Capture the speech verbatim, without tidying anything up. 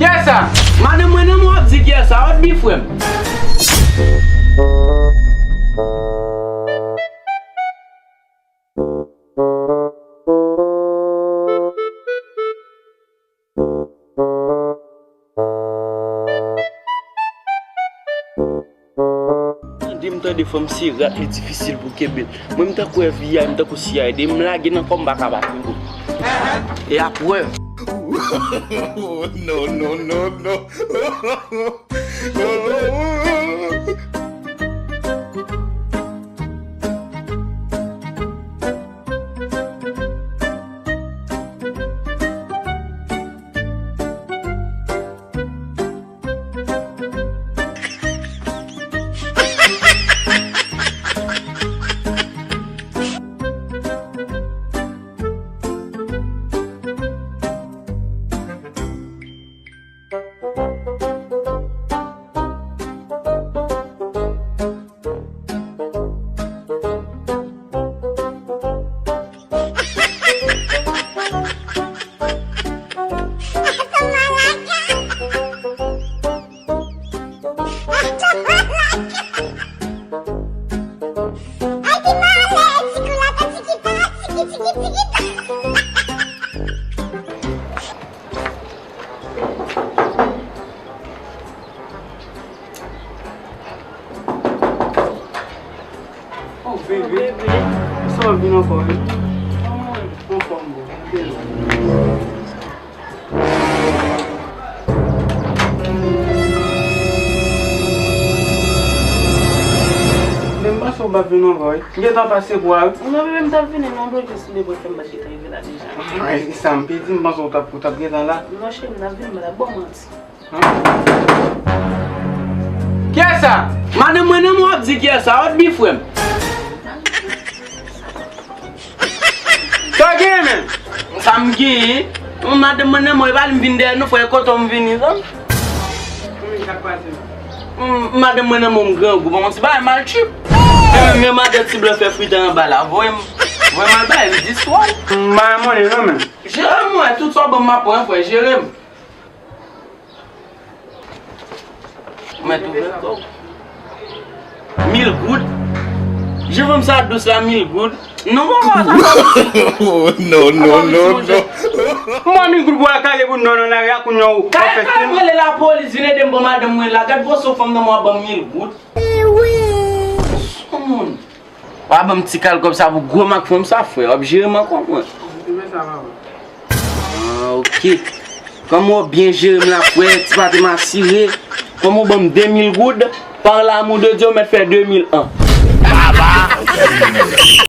Kiyès sa? Madanm mwen nan men w ap di kiyès sa? What be frè m? Tande m tande fanm se rat li difisil pou kenbe l. Mwen m tankou F B I, m tankou C I A, m lage nan kò m pa ka bat menm. E aprè. No, no, no, no. Oh, bebe. Sa w vin ankò, wi? Anfòm, bro. Men m panse w p ap vin ankò, wi. M gentan pase pou a, wi. Non, bebe, m t ap vini, non, bebe, sou de bò fè m pa t gentan rive la deja. Ay, sa m pedi, m panse w t ap, w t ap gentan la. Non, cheri, m t ap vini, m t ap ba w manti. Kiyès sa? Madanm mwen nan men w ap di kiyès sa? What be frè m? Sa w genyen menm? Sa m genyen? Madanm mwen nan men w, e pa li m vin dèyè non, frè, kote w m vini, zanmi? Madanm mwen nan men w, m grangou, bon, ti bagay mal trip. E menm, menm madan ti blan fè frite anba la, voye m, voye m al bay m dis wòl. M pa gen monnen non, menm. Jere m, wè, tout sa w ban m, m ap pran, frè, jere m. Mwen twouve kòb. Mil goud. Jan fanm sa dous la, mil goud. Non, bon, bon, sa. No, no, no, no. Mwen mil goud pou al kale pou non, non, nan lari a, kounye a ou, ou fè film. Kale, kale, rele lapolis, vin ede m pran madanm mwen la. Gad gwo so fanm nan mwen ap ban m mil goud. Son moun. W a ban m ti kal kòb sa pou gwo mak fanm sa, frè. W ap jere m ankò, mwen. Ah, ok. Kòman w byen jere m la, frè, ti pate m asire. Kòman w ban m de mil goud, par l'amour de Dieu, w mèt fè de mil an. Baba!